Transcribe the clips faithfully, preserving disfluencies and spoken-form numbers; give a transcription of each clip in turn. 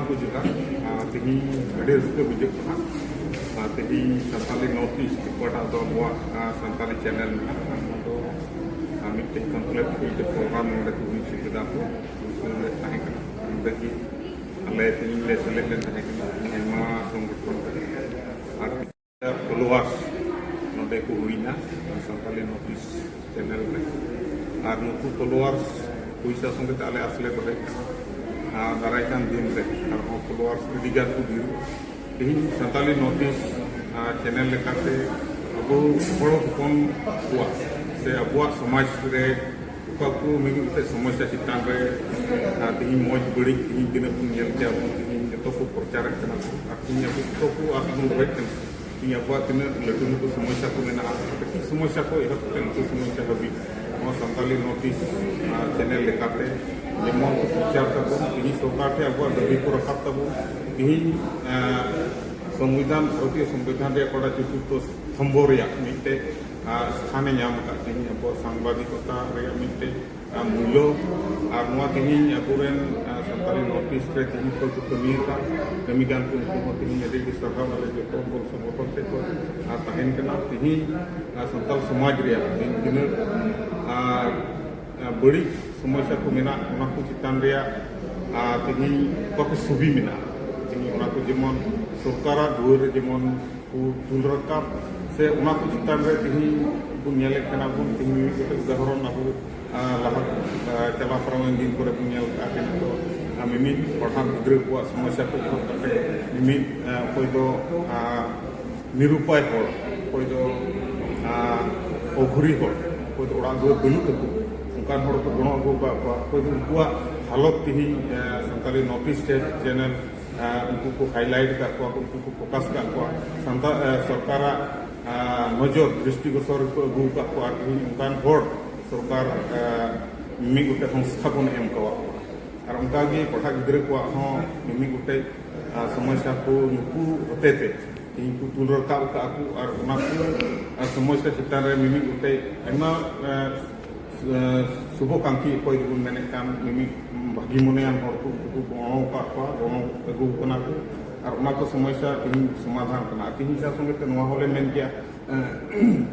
ᱠᱚ ᱡᱚᱦᱟᱨ᱾ ᱟᱨ ᱛᱮᱦᱮᱧ ᱟᱹᱰᱤ ᱨᱟᱹᱥᱠᱟᱹ ᱵᱩᱡᱷᱟᱹᱜ ᱠᱟᱱᱟ᱾ ᱟᱨ ᱛᱮᱦᱮᱧ ᱥᱟᱱᱛᱟᱞᱤ ᱱᱚᱨᱛᱷ ᱤᱥᱴ, ᱚᱠᱟᱴᱟᱜ ᱫᱚ ᱟᱵᱚᱣᱟᱜ, ᱟᱨ, ᱥᱟᱱᱛᱟᱞᱤ ᱪᱮᱱᱮᱞ ᱢᱮᱱᱟᱜᱼᱟ, ᱚᱱᱟ ᱫᱚ, ᱟᱨ, ᱢᱤᱫᱴᱮᱱ ᱠᱚᱱᱠᱞᱮᱵᱽ, ᱢᱤᱫᱴᱮᱱ ᱯᱨᱳᱜᱨᱟᱢ ᱱᱚᱰᱮ ᱠᱚ ᱦᱩᱭ ᱦᱚᱪᱚ ᱠᱮᱫᱟ ᱠᱚ᱾ ᱩᱱᱠᱩ ᱞᱮ ᱛᱟᱦᱮᱸ ᱠᱟᱱᱟ, ᱚᱸᱰᱮ ᱜᱮ ᱟᱞᱮ ᱛᱮᱦᱮᱧ ᱞᱮ ᱥᱮᱞᱮᱫ ᱞᱮᱱ ᱛᱟᱦᱮᱸ ᱠᱟᱱᱟ ᱟᱭᱢᱟ ᱥᱚᱝᱜᱚᱴᱷᱚᱱ ᱨᱮ᱾ ᱟᱨ ᱯᱷᱚᱞᱳᱣᱟᱨᱥ ᱱᱚᱰᱮ ᱠᱚ ᱦᱩᱭᱱᱟ ᱥᱟᱱᱛᱟᱞᱤ ᱱᱚᱨᱛᱷ ᱤᱥᱴ ᱪᱮᱱᱮᱞ ᱨᱮ᱾ ᱟᱨ ᱱᱩᱠᱩ ᱯᱷᱚᱞᱳᱣᱟᱨᱥ ᱦᱩᱭ ᱥᱟᱶ ᱥᱚᱸᱜᱮ ᱛᱮ ᱟᱞᱮ ᱟᱥ ᱞᱮ ᱫᱚᱦᱚᱭᱮᱫ ᱠᱟᱱᱟ, ᱟᱨ ᱫᱟᱨᱟᱭ ᱠᱟᱱ ᱫᱤᱱ ᱨᱮ ᱟᱨᱦᱚᱸ ᱯᱷᱚᱞᱳᱣᱟᱨᱥ ᱟᱹᱰᱤ ᱜᱟᱱ ᱠᱚ ᱰᱷᱮᱨᱚᱜᱼᱟ᱾ ᱛᱮᱦᱮᱧ ᱥᱟᱱᱛᱟᱞᱤ ᱱᱚᱨᱛᱷ ᱤᱥᱴ, ᱟᱨ, ᱪᱮᱱᱮᱞ ᱞᱮᱠᱟᱛᱮ ᱟᱵᱚ ᱦᱚᱲ ᱦᱚᱯᱚᱱ ᱠᱚᱣᱟᱜ ᱥᱮ ᱟᱵᱚᱣᱟᱜ ᱥᱚᱢᱟᱡᱽ ᱨᱮ ᱚᱠᱟ ᱠᱚ ᱢᱤᱢᱤᱫ ᱜᱚᱴᱮᱡ ᱥᱚᱢᱚᱥᱥᱟ ᱪᱮᱛᱟᱱ ᱨᱮ, ᱟᱨ, ᱛᱮᱦᱮᱧ ᱢᱚᱡᱽ ᱵᱟᱹᱲᱤᱡ ᱛᱮᱦᱮᱧ ᱛᱤᱱᱟᱹᱜ ᱵᱚᱱ ᱧᱮᱞ ᱠᱮᱭᱟ ᱵᱚᱱ, ᱛᱮᱦᱮᱧ ᱡᱚᱛᱚ ᱠᱚ ᱯᱨᱚᱪᱟᱨᱮᱫ ᱠᱟᱱᱟ ᱠᱚ, ᱟᱨ ᱛᱮᱦᱮᱧ ᱟᱵᱚ ᱡᱚᱛᱚ ᱠᱚ ᱟᱥ ᱵᱚᱱ ᱫᱚᱦᱚᱭᱮᱫ ᱠᱟᱱᱟ᱾ ᱛᱮᱦᱮᱧ ᱟᱵᱚᱣᱟᱜ ᱛᱤᱱᱟᱹᱜ ᱞᱟᱹᱴᱩ ᱞᱟᱹᱴᱩ ᱥᱚᱢᱚᱥᱥᱟ ᱠᱚ ᱢᱮᱱᱟᱜᱼᱟ, ᱠᱟᱹᱴᱤᱡ ᱥᱚᱢᱚᱥᱥᱟ ᱠᱷᱚᱱ ᱮᱦᱚᱵ ᱠᱟᱛᱮ ᱞᱟᱹᱴᱩ ᱥᱚᱢᱚᱥᱥᱟ ᱦᱟᱹᱵᱤᱡ ᱱᱚᱣᱟ ᱥᱟᱱᱛᱟᱞᱤ ᱱᱚᱨᱛᱷ ᱤᱥᱴ, ᱟᱨ, ᱪᱮᱱᱮᱞ ᱞᱮᱠᱟᱛᱮ ᱡᱮᱢᱚᱱ ᱠᱚ ᱯᱨᱚᱪᱟᱨ ᱛᱟᱵᱚᱱ, ᱛᱮᱦᱮᱧ ᱥᱚᱨᱠᱟᱨ ᱴᱷᱮᱱ ᱟᱵᱚᱣᱟᱜ ᱫᱟᱹᱵᱤ ᱠᱚ ᱨᱟᱠᱟᱵ ᱛᱟᱵᱚᱱ, ᱛᱮᱦᱮᱧ, ᱟᱨ, ᱥᱚᱝᱵᱤᱫᱷᱟᱱ, ᱵᱷᱟᱨᱚᱛᱤᱭᱚ ᱥᱚᱝᱵᱤᱫᱷᱟᱱ ᱨᱮᱭᱟᱜ ᱚᱠᱟᱴᱟᱜ ᱪᱚᱛᱩᱨᱛᱷᱚ ᱥᱛᱚᱢᱵᱷᱚ ᱨᱮᱭᱟᱜ ᱢᱤᱫᱴᱮᱡ, ᱟᱨ, ᱥᱛᱷᱟᱱᱮ ᱧᱟᱢ ᱟᱠᱟᱫ, ᱛᱮᱦᱮᱧ ᱟᱵᱚᱣᱟᱜ ᱥᱟᱝᱵᱟᱫᱤᱠᱚᱛᱟ ᱨᱮᱭᱟᱜ ᱢᱤᱫᱴᱮᱡ, ᱟᱨ, ᱢᱩᱞᱞᱚ, ᱟᱨ ᱱᱚᱣᱟ ᱛᱮᱦᱮᱧ ᱟᱵᱚᱨᱮᱱ, ᱟᱨ, ᱥᱟᱱᱛᱟᱲᱤ ᱱᱚᱨᱛᱷ ᱤᱥᱴ ᱨᱮ ᱛᱮᱦᱮᱧ ᱠᱷᱚᱱ ᱠᱚ ᱠᱟᱹᱢᱤᱭᱮᱫᱟ, ᱠᱟᱹᱢᱤ ᱠᱟᱱ ᱠᱚ, ᱩᱱᱠᱩ ᱦᱚᱸ ᱛᱮᱦᱮᱧ ᱟᱹᱰᱤ ᱟᱹᱰᱤ ᱥᱟᱨᱦᱟᱣ ᱟᱞᱮ ᱡᱚᱛᱚ ᱦᱚᱲ ᱥᱚᱝᱜᱚᱴᱷᱚᱱ ᱥᱮᱫ ᱠᱷᱚᱱ, ᱟᱨ ᱛᱟᱦᱮᱱ ᱠᱟᱱᱟ ᱛᱮᱦᱮᱧ, ᱟᱨ, ᱥᱟᱱᱛᱟᱲ ᱥᱚᱢᱟᱡᱽ ᱨᱮᱭᱟᱜ ᱛᱮᱦᱮᱧ ᱛᱤᱱᱟᱹᱜ, ᱟᱨ, ᱟᱨ, ᱵᱟᱹᱲᱤᱡ ᱥᱚᱢᱚᱥᱥᱟ ᱠᱚ ᱢᱮᱱᱟᱜ, ᱚᱱᱟ ᱠᱚ ᱪᱮᱛᱟᱱ ᱨᱮᱭᱟᱜ, ᱟᱨ, ᱛᱮᱦᱮᱧ ᱚᱠᱟ ᱠᱚ ᱥᱩᱵᱤ ᱢᱮᱱᱟᱜᱼᱟ, ᱛᱮᱦᱮᱧ ᱚᱱᱟ ᱠᱚ ᱡᱮᱢᱚᱱ ᱥᱚᱨᱠᱟᱨᱟᱜ ᱫᱩᱣᱟᱹᱨ ᱨᱮ ᱡᱮᱢᱚᱱ ᱠᱚ ᱛᱩᱞ ᱨᱟᱠᱟᱵ, ᱥᱮ ᱚᱱᱟ ᱠᱚ ᱪᱮᱛᱟᱱ ᱨᱮ ᱛᱮᱦᱮᱧ ᱵᱚᱱ ᱧᱮᱞᱮᱫ ᱠᱟᱱᱟ ᱵᱚᱱ, ᱛᱮᱦᱮᱧ ᱢᱤᱢᱤᱫ ᱜᱚᱴᱮᱡ ᱩᱫᱟᱦᱚᱨᱚᱱ ᱟᱵᱚ, ᱟᱨ, ᱞᱟᱦᱟ, ᱟᱨ, ᱪᱟᱞᱟᱣ ᱯᱟᱨᱚᱢᱮᱱ ᱫᱤᱱ ᱠᱚᱨᱮ ᱵᱚᱱ ᱧᱮᱞ ᱠᱟᱜᱼᱟ, ᱠᱤ ᱱᱤᱛᱚᱜ, ᱟᱨ, ᱢᱤᱢᱤᱫ ᱯᱟᱲᱦᱟᱣ ᱜᱤᱫᱽᱨᱟᱹ ᱠᱚᱣᱟᱜ ᱥᱚᱢᱚᱥᱥᱟ ᱠᱚ ᱮᱦᱚᱵ ᱠᱟᱛᱮ ᱢᱤᱢᱤᱫ, ᱟᱨ, ᱚᱠᱚᱭ ᱫᱚ, ᱟᱨ, ᱱᱤᱨᱩᱯᱟᱭ ᱦᱚᱲ, ᱚᱠᱚᱭ ᱫᱚ, ᱟᱨ, ᱚᱜᱷᱩᱨᱤ ᱦᱚᱲ, ᱚᱠᱚᱭ ᱫᱚ ᱚᱲᱟᱜ ᱫᱩᱣᱟᱹᱨ ᱵᱟᱹᱱᱩᱜ ᱛᱟᱠᱚ, ᱚᱱᱠᱟᱱ ᱦᱚᱲ ᱠᱚ ᱜᱚᱲᱚ ᱟᱹᱜᱩ ᱟᱠᱟᱫ ᱠᱚᱣᱟ᱾ ᱚᱠᱚᱭ ᱫᱚ ᱩᱱᱠᱩᱣᱟᱜ ᱦᱟᱞᱚᱛ ᱛᱮᱦᱮᱧ, ᱟᱨ, ᱥᱟᱱᱛᱟᱲᱤ ᱱᱚᱨᱛᱷ ᱤᱥᱴ ᱪᱮᱱᱮᱞ, ᱟᱨ, ᱩᱱᱠᱩ ᱠᱚ ᱦᱟᱭᱞᱟᱭᱤᱴ ᱟᱠᱟᱫ ᱠᱚᱣᱟ, ᱩᱱᱠᱩ ᱠᱚ ᱯᱷᱳᱠᱟᱥ ᱟᱠᱟᱫ ᱠᱚᱣᱟ᱾ ᱥᱟᱱᱛᱟᱲ, ᱟᱨ, ᱥᱚᱨᱠᱟᱨᱟᱜ, ᱟᱨ, ᱱᱚᱡᱚᱨ ᱫᱨᱤᱥᱴᱤᱜᱳᱪᱚᱨ ᱨᱮᱠᱚ ᱟᱹᱜᱩ ᱟᱠᱟᱫ ᱠᱚᱣᱟ᱾ ᱟᱨ ᱛᱮᱦᱮᱧ ᱚᱱᱠᱟᱱ ᱦᱚᱲ ᱥᱚᱨᱠᱟᱨ, ᱟᱨ, ᱢᱤᱢᱤᱫ ᱜᱚᱴᱮᱡ ᱥᱚᱝᱥᱛᱷᱟ ᱵᱚᱱ ᱮᱢ ᱟᱠᱟᱫ ᱠᱚᱣᱟ᱾ ᱟᱨ ᱚᱱᱠᱟᱜᱮ ᱯᱟᱲᱦᱟᱜ ᱜᱤᱫᱽᱨᱟᱹ ᱠᱚᱣᱟᱜ ᱦᱚᱸ ᱢᱤᱢᱤᱫ ᱜᱚᱴᱮᱡ, ᱟᱨ, ᱥᱚᱢᱚᱥᱥᱟ ᱠᱚ ᱱᱩᱠᱩ ᱦᱚᱛᱮ ᱛᱮ ᱛᱮᱦᱮᱧ ᱠᱚ ᱛᱩᱞ ᱨᱟᱠᱟᱵ ᱟᱠᱟᱫ ᱠᱚ᱾ ᱟᱨ ᱚᱱᱟ ᱠᱚ, ᱟᱨ, ᱥᱚᱢᱚᱥᱥᱟ ᱪᱮᱛᱟᱱ ᱨᱮ ᱢᱤᱢᱤᱫ ᱜᱚᱴᱮᱡ ᱟᱭᱢᱟ, ᱟᱨ, ᱟᱨ, ᱥᱩᱵᱷᱚᱠᱟᱝᱠᱷᱤ ᱚᱠᱚᱭ ᱫᱚᱵᱚᱱ ᱢᱮᱱᱮᱫ ᱠᱟᱱ, ᱢᱤᱢᱤᱫ ᱵᱷᱟᱹᱜᱤ ᱢᱚᱱᱮᱭᱟᱱ ᱦᱚᱲ ᱠᱚ, ᱩᱱᱠᱩ ᱠᱚ ᱜᱚᱲᱚ ᱟᱠᱟᱫ ᱠᱚᱣᱟ, ᱜᱚᱲᱚ ᱟᱹᱜᱩ ᱟᱠᱟᱱᱟ ᱠᱚ, ᱟᱨ ᱚᱱᱟ ᱠᱚ ᱥᱚᱢᱚᱥᱥᱟ ᱛᱮᱦᱮᱧ ᱥᱚᱢᱟᱫᱷᱟᱱ ᱠᱟᱱᱟ᱾ ᱟᱨ ᱛᱮᱦᱮᱧ ᱥᱟᱶ ᱥᱚᱸᱜᱮ ᱛᱮ ᱱᱚᱣᱟ ᱦᱚᱸᱞᱮ ᱢᱮᱱ ᱠᱮᱭᱟ, ᱮᱸ,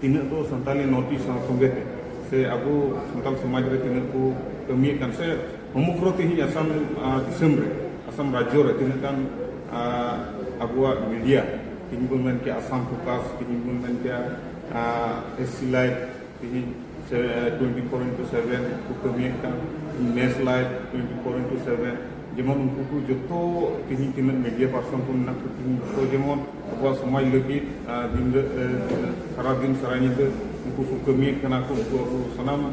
ᱛᱤᱱᱟᱹᱜ ᱫᱚ ᱥᱟᱱᱛᱟᱞᱤ ᱱᱚᱛᱤ ᱥᱟᱶ ᱥᱚᱸᱜᱮ ᱛᱮ ᱥᱮ ᱟᱵᱚ ᱥᱟᱱᱛᱟᱞ ᱥᱚᱢᱟᱡᱽ ᱨᱮ ᱛᱤᱱᱟᱹᱜ ᱠᱚ ᱠᱟᱹᱢᱤᱭᱮᱫ ᱠᱟᱱ ᱥᱮ ᱥᱚᱢᱚᱜᱨᱚ ᱛᱮᱦᱮᱧ ᱟᱥᱟᱢ, ᱟᱸ, ᱫᱤᱥᱚᱢ ᱨᱮ, ᱟᱥᱟᱢ ᱨᱟᱡᱽᱡᱚ ᱨᱮ ᱛᱤᱱᱟᱹᱜ ᱜᱟᱱ, ᱟᱸ, ᱟᱵᱚᱣᱟᱜ ᱢᱤᱰᱤᱭᱟ, ᱛᱮᱦᱮᱧ ᱵᱚᱱ ᱢᱮᱱ ᱠᱮᱭᱟ ᱟᱥᱟᱢ ᱯᱷᱳᱠᱟᱥ, ᱛᱮᱦᱮᱧ ᱵᱚᱱ ᱢᱮᱱ ᱠᱮᱭᱟ, ᱟᱸ, ᱮᱥ ᱥᱤ ᱞᱟᱭᱤᱵᱷ, ᱛᱮᱦᱮᱧ ᱥᱮ ᱴᱩᱭᱮᱱᱴᱤ ᱯᱷᱳᱨ ᱤᱱᱴᱩ ᱥᱮᱵᱷᱮᱱ ᱠᱚ ᱠᱟᱹᱢᱤᱭᱮᱫ ᱠᱟᱱ, ᱱᱮᱥ live twenty four into seven, ᱡᱮᱢᱚᱱ ᱩᱱᱠᱩ ᱠᱚ ᱡᱚᱛᱚ ᱛᱮᱦᱮᱧ ᱛᱤᱱᱟᱹᱜ ᱢᱤᱰᱤᱭᱟ ᱯᱟᱨᱥᱚᱱ ᱠᱚ ᱢᱮᱱᱟᱜ ᱠᱚ, ᱛᱮᱦᱮᱧ ᱡᱚᱛᱚ ᱡᱮᱢᱚᱱ ᱟᱵᱚᱣᱟᱜ ᱥᱚᱢᱟᱡᱽ ᱞᱟᱹᱜᱤᱫ, ᱟᱸ, ᱫᱤᱱ ᱨᱮ, ᱮ, ᱥᱟᱨᱟ ᱫᱤᱱ ᱥᱟᱨᱟ ᱧᱤᱫᱟᱹ ᱩᱱᱠᱩ ᱠᱚ ᱠᱟᱹᱢᱤᱭᱮᱫ ᱠᱟᱱᱟ ᱠᱚ, ᱩᱱᱠᱩ ᱟᱵᱚ ᱥᱟᱱᱟᱢ,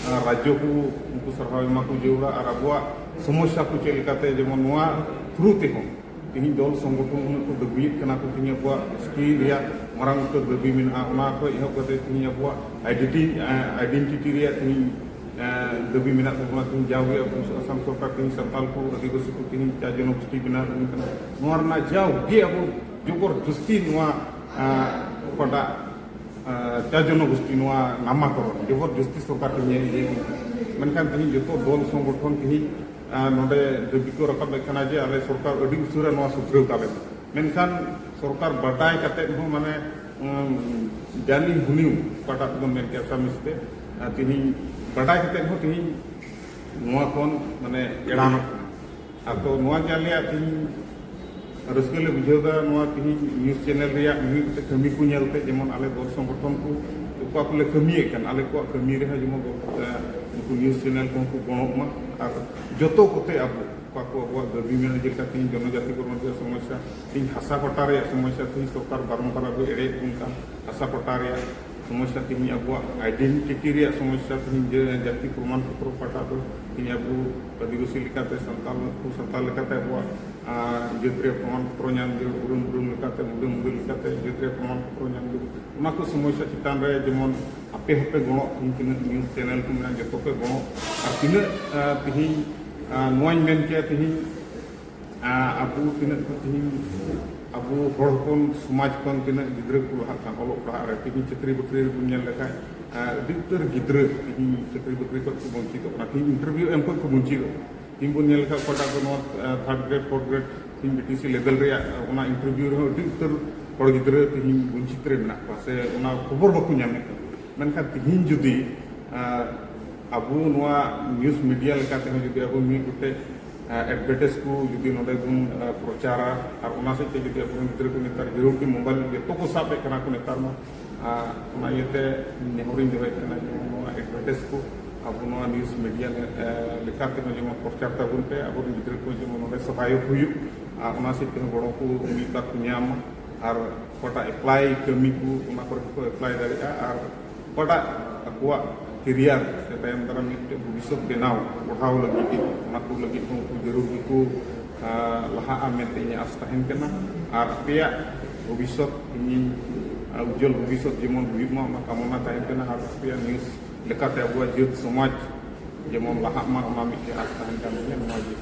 ᱟᱸ, ᱨᱟᱡᱽᱡᱚ ᱠᱚ ᱩᱱᱠᱩ ᱥᱟᱨᱦᱟᱣ ᱮᱢᱟ ᱠᱚ ᱡᱟᱹᱨᱩᱲᱟ᱾ ᱟᱨ ᱟᱵᱚᱣᱟᱜ ᱥᱚᱢᱚᱥᱥᱟ ᱠᱚ ᱪᱮᱫ ᱞᱮᱠᱟᱛᱮ ᱡᱮᱢᱚᱱ ᱱᱚᱣᱟ ᱛᱷᱨᱩ ᱛᱮᱦᱚᱸ ᱛᱮᱦᱮᱧ ᱫᱚᱞ ᱥᱚᱝᱜᱚᱴᱷᱚᱱ ᱩᱱᱟᱹᱜ ᱠᱚ ᱫᱟᱹᱵᱤᱭᱮᱫ ᱠᱟᱱᱟ ᱠᱚ, ᱛᱮᱦᱮᱧ ᱟᱵᱚᱣᱟᱜ ᱮᱥ ᱴᱤ ᱨᱮᱭᱟᱜ ᱢᱟᱨᱟᱝ ᱩᱛᱟᱹᱨ ᱫᱟᱹᱵᱤ ᱢᱮᱱᱟᱜᱼᱟ, ᱚᱱᱟ ᱠᱷᱚᱱ ᱮᱦᱚᱵ ᱠᱟᱛᱮ ᱛᱮᱦᱮᱧ ᱟᱵᱚᱣᱟᱜ ᱟᱭᱰᱮᱱᱴᱤ-, ᱟᱭᱰᱮᱱᱴᱤᱴᱤ ᱨᱮᱭᱟᱜ ᱛᱮᱦᱮᱧ, ᱮ, ᱫᱟᱹᱵᱤ ᱢᱮᱱᱟᱜ ᱛᱟᱵᱚᱱᱟ᱾ ᱛᱮᱦᱮᱧ ᱡᱟᱣᱜᱮ ᱟᱵᱚ ᱟᱥᱟᱢ ᱥᱚᱨᱠᱟᱨ ᱛᱮᱦᱮᱧ ᱥᱟᱱᱛᱟᱞ ᱠᱚ, ᱟᱹᱫᱤᱵᱟᱹᱥᱤ ᱠᱚ ᱛᱮᱦᱮᱧ ᱪᱟᱨ ᱡᱚᱱᱚᱜᱳᱥᱴᱤ ᱵᱮᱱᱟᱣ ᱟᱵᱚᱱ ᱠᱟᱱᱟ, ᱱᱚᱣᱟ ᱨᱮᱱᱟᱜ ᱡᱟᱣᱜᱮ ᱟᱵᱚ ᱡᱚᱵᱚᱨ ᱡᱚᱥᱛᱤ ᱱᱚᱣᱟ, ᱮ, ᱚᱠᱟᱴᱟᱜ ᱟᱸ, ᱪᱟᱨ ᱡᱚᱱᱚᱜᱳᱥᱴᱤ ᱱᱚᱣᱟ ᱱᱟᱢᱟᱠᱚᱨᱚᱱ ᱡᱚᱵᱚᱨ ᱡᱚᱥᱛᱤ ᱥᱚᱨᱠᱟᱨ ᱴᱷᱮᱱ ᱧᱮᱞ ᱤᱫᱤᱭᱮᱫ ᱠᱟᱱᱟ᱾ ᱢᱮᱱᱠᱷᱟᱱ ᱛᱮᱦᱮᱧ ᱡᱚᱛᱚ ᱫᱚᱞ ᱥᱚᱝᱜᱚᱴᱷᱚᱱ ᱛᱮᱦᱮᱧ, ᱟᱸ, ᱱᱚᱰᱮ ᱫᱟᱹᱵᱤ ᱠᱚ ᱨᱟᱠᱟᱵᱮᱫ ᱠᱟᱱᱟ ᱡᱮ ᱟᱞᱮ ᱥᱚᱨᱠᱟᱨ ᱟᱹᱰᱤ ᱩᱥᱟᱹᱨᱟ ᱱᱚᱣᱟ ᱥᱩᱫᱷᱨᱟᱹᱣ ᱛᱟᱞᱮ ᱢᱟ᱾ ᱢᱮᱱᱠᱷᱟᱱ ᱥᱚᱨᱠᱟᱨ ᱵᱟᱰᱟᱭ ᱠᱟᱛᱮᱫ ᱦᱚᱸ ᱢᱟᱱᱮ, ᱩᱸ, ᱡᱟᱹᱱᱤ ᱦᱩᱱᱤ ᱚᱠᱟᱴᱟᱜ ᱵᱚᱱ ᱢᱮᱱ ᱠᱮᱭᱟ ᱟᱥᱟᱢᱤᱥ ᱛᱮ, ᱟᱨ ᱛᱮᱦᱮᱧ ᱵᱟᱰᱟᱭ ᱠᱟᱛᱮᱫ ᱦᱚᱸ ᱛᱮᱦᱮᱧ ᱱᱚᱣᱟ ᱠᱷᱚᱱ ᱢᱟᱱᱮ ᱮᱲᱟᱱᱚᱜ ᱠᱟᱱᱟ᱾ ᱟᱫᱚ ᱱᱚᱣᱟ ᱜᱮ ᱟᱞᱮᱭᱟᱜ ᱛᱮᱦᱮᱧ ᱨᱟᱹᱥᱠᱟᱹ ᱞᱮ ᱵᱩᱡᱷᱟᱹᱣ ᱮᱫᱟ, ᱱᱚᱣᱟ ᱛᱮᱦᱮᱧ ᱱᱤᱭᱩᱡᱽ ᱪᱮᱱᱮᱞ ᱨᱮᱭᱟᱜ ᱢᱤᱢᱤᱫ ᱜᱚᱴᱮᱡ ᱠᱟᱹᱢᱤ ᱠᱚ ᱧᱮᱞᱛᱮ, ᱡᱮᱢᱚᱱ ᱟᱞᱮ ᱫᱚᱞ ᱥᱚᱝᱜᱚᱴᱷᱚᱱ ᱠᱚ ᱚᱠᱟ ᱠᱚᱞᱮ ᱠᱟᱹᱢᱤᱭᱮᱫ ᱠᱟᱱ, ᱟᱞᱮ ᱠᱚᱣᱟᱜ ᱠᱟᱹᱢᱤ ᱨᱮᱦᱚᱸ ᱡᱮᱢᱚᱱ, ᱮ, ᱱᱩᱠᱩ ᱱᱤᱭᱩᱡᱽ ᱪᱮᱱᱮᱞ ᱠᱚᱦᱚᱸ ᱠᱚ ᱜᱚᱲᱚᱜ ᱢᱟ᱾ ᱟᱨ ᱡᱚᱛᱚ ᱠᱚᱛᱮ ᱟᱵᱚ ᱚᱠᱟ ᱠᱚ ᱟᱵᱚᱣᱟᱜ ᱫᱟᱹᱵᱤ ᱢᱮᱱᱟᱜᱼᱟ, ᱡᱮᱞᱮᱠᱟ ᱛᱮᱦᱮᱧ ᱡᱚᱱᱚᱡᱟᱛᱤ ᱠᱚᱨᱢᱚ ᱨᱮᱭᱟᱜ ᱥᱚᱢᱚᱥᱥᱟ, ᱛᱮᱦᱮᱧ ᱦᱟᱥᱟ ᱯᱟᱴᱟ ᱨᱮᱭᱟᱜ ᱥᱚᱢᱚᱥᱥᱟ, ᱛᱮᱦᱮᱧ ᱥᱚᱨᱠᱟᱨ ᱵᱟᱨᱚᱢᱵᱟᱨ ᱟᱵᱚ ᱮᱲᱮᱭᱮᱫ ᱵᱚᱱ ᱠᱟᱱ ᱦᱟᱥᱟ ᱯᱟᱴᱟ ᱨᱮᱭᱟᱜ ᱥᱚᱢᱚᱥᱥᱟ, ᱛᱮᱦᱮᱧ ᱟᱵᱚᱣᱟᱜ ᱟᱭᱰᱮᱱᱴᱤᱴᱤ ᱨᱮᱭᱟᱜ ᱥᱚᱢᱚᱥᱥᱟ, ᱛᱮᱦᱮᱧ ᱡᱮ ᱡᱟᱹᱛᱤ ᱯᱨᱚᱢᱟᱱ ᱯᱚᱛᱨᱚ ᱯᱟᱦᱴᱟ ᱫᱚ ᱛᱮᱦᱮᱧ ᱟᱵᱚ ᱟᱹᱫᱤᱵᱟᱹᱥᱤ ᱞᱮᱠᱟᱛᱮ, ᱥᱟᱱᱛᱟᱲ, ᱩᱱᱠᱩ ᱥᱟᱱᱛᱟᱲ ᱞᱮᱠᱟᱛᱮ ᱟᱵᱚᱣᱟᱜ, ᱟᱸ, ᱡᱟᱹᱛ ᱨᱮᱭᱟᱜ ᱯᱨᱚᱢᱟᱱ ᱯᱚᱛᱨᱚ ᱧᱟᱢ ᱡᱟᱹᱨᱩᱲ, ᱩᱨᱩᱢ ᱩᱨᱩᱢ ᱞᱮᱠᱟᱛᱮ, ᱢᱩᱰᱟᱹ ᱢᱩᱰᱟᱹ ᱞᱮᱠᱟᱛᱮ ᱡᱟᱹᱛ ᱨᱮᱭᱟᱜ ᱯᱨᱚᱢᱟᱱ ᱯᱚᱛᱨᱚ ᱧᱟᱢ ᱡᱟᱹᱨᱩᱲ᱾ ᱚᱱᱟ ᱠᱚ ᱥᱚᱢᱚᱥᱥᱟ ᱪᱮᱛᱟᱱ ᱨᱮ ᱡᱮᱢᱚᱱ ᱟᱯᱮ ᱦᱚᱸᱯᱮ ᱜᱚᱲᱚᱜ, ᱛᱮᱦᱮᱧ ᱛᱤᱱᱟᱹᱜ ᱱᱤᱭᱩᱡᱽ ᱪᱮᱱᱮᱞ ᱠᱚ ᱢᱮᱱᱟᱜᱼᱟ, ᱡᱚᱛᱚ ᱯᱮ ᱜᱚᱲᱚᱜ᱾ ᱟᱨ ᱛᱤᱱᱟᱹᱜ, ᱟᱸ, ᱛᱮᱦᱮᱧ, ᱟᱸ, ᱱᱚᱣᱟᱧ ᱢᱮᱱ ᱠᱮᱭᱟ, ᱛᱮᱦᱮᱧ ᱟᱸ, ᱟᱵᱚ ᱛᱤᱱᱟᱹᱜ ᱠᱚ ᱛᱮᱦᱮᱧ ᱟᱵᱚ ᱦᱚᱲ ᱦᱚᱯᱚᱱ ᱥᱚᱢᱟᱡᱽ ᱠᱷᱚᱱ ᱛᱤᱱᱟᱹᱜ ᱜᱤᱫᱽᱨᱟᱹ ᱠᱚ ᱞᱟᱦᱟᱜ ᱠᱟᱱ ᱚᱞᱚᱜ ᱯᱟᱲᱦᱟᱜ ᱨᱮ, ᱛᱮᱦᱮᱧ ᱪᱟᱹᱠᱨᱤ ᱵᱟᱹᱠᱨᱤ ᱨᱮᱵᱚᱱ ᱧᱮᱞ ᱞᱮᱠᱷᱟᱡ ᱟᱹᱰᱤ ᱩᱛᱟᱹᱨ ᱜᱤᱫᱽᱨᱟᱹ ᱛᱮᱦᱮᱧ ᱪᱟᱹᱠᱨᱤ ᱵᱟᱹᱠᱨᱤ ᱠᱷᱚᱱ ᱠᱚ ᱵᱚᱧᱪᱤᱛᱚᱜ ᱠᱟᱱᱟ, ᱛᱮᱦᱮᱧ ᱤᱱᱴᱟᱨᱵᱷᱤᱭᱩ ᱮᱢ ᱠᱷᱚᱱ ᱠᱚ ᱵᱚᱧᱪᱤᱛᱚᱜ ᱠᱟᱱᱟ᱾ ᱛᱮᱦᱮᱧ ᱵᱚᱱ ᱧᱮᱞ ᱞᱮᱠᱷᱟᱱ ᱚᱠᱟᱴᱟᱜ ᱠᱚ ᱱᱚᱣᱟ ᱛᱷᱟᱨᱰ ᱜᱨᱮᱰ ᱯᱷᱳᱨᱛᱷ ᱜᱨᱮᱰ ᱛᱮᱦᱮᱧ ᱵᱤᱴᱤᱥᱤ ᱞᱮᱵᱮᱞ ᱨᱮᱭᱟᱜ ᱚᱱᱟ ᱤᱱᱴᱟᱨᱵᱷᱤᱭᱩ ᱨᱮᱦᱚᱸ ᱟᱹᱰᱤ ᱩᱛᱟᱹᱨ ᱦᱚᱲ ᱜᱤᱫᱽᱨᱟᱹ ᱛᱮᱦᱮᱧ ᱵᱚᱧᱪᱤᱛ ᱨᱮ ᱢᱮᱱᱟᱜ ᱠᱚᱣᱟ ᱥᱮ ᱚᱱᱟ ᱠᱷᱚᱵᱚᱨ ᱵᱟᱠᱚ ᱧᱟᱢᱮᱫ ᱠᱟᱱᱟ᱾ ᱢᱮᱱᱠᱷᱟᱱ ᱛᱮᱦᱮᱧ ᱡᱩᱫᱤ ᱟᱵᱚ ᱱᱚᱣᱟ ᱱᱤᱭᱩᱡᱽ ᱢᱤᱰᱤᱭᱟ ᱞᱮᱠᱟ ᱛᱮᱦᱚᱸ ᱡᱩᱫᱤ ᱟᱵᱚ ᱢᱤᱫ ᱜᱚᱴᱮᱡ ᱮᱰᱵᱷᱮᱴᱟᱭᱤᱡᱽ ᱠᱚ ᱡᱩᱫᱤ ᱱᱚᱰᱮ ᱵᱚᱱ ᱯᱨᱚᱪᱟᱨᱟ ᱟᱨ ᱚᱱᱟ ᱥᱮᱫ ᱛᱮ ᱡᱩᱫᱤ ᱟᱵᱚᱨᱮᱱ ᱜᱤᱫᱽᱨᱟᱹ ᱠᱚ ᱱᱮᱛᱟᱨ ᱡᱟᱹᱨᱩᱲ ᱜᱮ ᱢᱳᱵᱟᱭᱤᱞ ᱡᱚᱛᱚ ᱠᱚ ᱥᱟᱵ ᱮᱫ ᱠᱟᱱᱟ ᱠᱚ ᱱᱮᱛᱟᱨ ᱢᱟ᱾ ᱚᱱᱟ ᱤᱭᱟᱹᱛᱮ ᱱᱮᱦᱚᱨᱤᱧ ᱫᱚᱦᱚᱭᱮᱫ ᱠᱟᱱᱟ ᱡᱮᱢᱚᱱ ᱱᱚᱣᱟ ᱮᱰᱵᱷᱮᱴᱟᱭᱤᱡᱽ ᱠᱚ ᱟᱵᱚ ᱱᱚᱣᱟ ᱱᱤᱭᱩᱡᱽ ᱢᱤᱰᱤᱭᱟ ᱞᱮᱠᱟ ᱛᱮᱦᱚᱸ ᱡᱮᱢᱚᱱ ᱯᱨᱚᱪᱟᱨ ᱛᱟᱵᱚᱱ ᱯᱮ, ᱟᱵᱚᱨᱮᱱ ᱜᱤᱫᱽᱨᱟᱹ ᱠᱚ ᱡᱮᱢᱚᱱ ᱱᱚᱰᱮ ᱥᱚᱦᱟᱭᱚᱠ ᱦᱩᱭᱩᱜ ᱟᱨ ᱚᱱᱟ ᱥᱮᱫ ᱛᱮᱦᱚᱸ ᱜᱚᱲᱚ ᱠᱚ ᱢᱤᱫ ᱵᱟᱨ ᱠᱚ ᱧᱟᱢ ᱟᱨ ᱚᱠᱟᱴᱟᱜ ᱮᱯᱞᱟᱭ ᱠᱟᱹᱢᱤ ᱠᱚ ᱚᱱᱟ ᱠᱚᱨᱮ ᱦᱚᱸᱠᱚ ᱮᱯᱞᱟᱭ ᱫᱟᱲᱮᱭᱟᱜᱼᱟ ᱟᱨ ᱚᱠᱟᱴᱟᱜ ᱟᱠᱚᱣᱟᱜ ᱠᱮᱨᱤᱭᱟᱨ ᱥᱮ ᱛᱟᱭᱚᱢ ᱫᱟᱨᱟᱢ ᱢᱤᱫᱴᱮᱱ ᱵᱷᱚᱵᱤᱥᱥᱚᱛ ᱵᱮᱱᱟᱣ ᱯᱟᱲᱦᱟᱣ ᱞᱟᱹᱜᱤᱫ ᱚᱱᱟ ᱠᱚ ᱞᱟᱹᱜᱤᱫ ᱦᱚᱸ ᱩᱱᱠᱩ ᱡᱟᱹᱨᱩᱲ ᱜᱮᱠᱚ ᱞᱟᱦᱟᱜᱼᱟ ᱢᱮᱱᱛᱮ ᱤᱧᱟᱹᱜ ᱟᱥ ᱛᱟᱦᱮᱱ ᱠᱟᱱᱟ᱾ ᱟᱨ ᱟᱯᱮᱭᱟᱜ ᱵᱷᱚᱵᱤᱥᱥᱚᱛ ᱤᱧᱤᱧ ᱩᱡᱡᱚᱞ ᱵᱷᱚᱵᱤᱥᱥᱚᱛ ᱡᱮᱢᱚᱱ ᱦᱩᱭᱩᱜ ᱢᱟ ᱚᱱᱟ ᱠᱟᱢᱚᱱᱟ ᱛᱟᱦᱮᱱ ᱠᱟᱱᱟ᱾ ᱟᱨ ᱟᱯᱮᱭᱟᱜ ᱱᱤᱭᱩᱡᱽ ᱞᱮᱠᱟᱛᱮ ᱟᱵᱚᱣᱟᱜ ᱡᱟᱹᱛ ᱥᱚᱢᱟᱡᱽ ᱡᱮᱢᱚᱱ ᱞᱟᱦᱟᱜ ᱢᱟ ᱚᱱᱟ ᱢᱤᱫᱴᱮᱱ ᱟᱥ ᱛᱟᱦᱮᱱ ᱠᱟᱱ ᱛᱤᱧᱟᱹ᱾ ᱱᱚᱣᱟ ᱜᱮ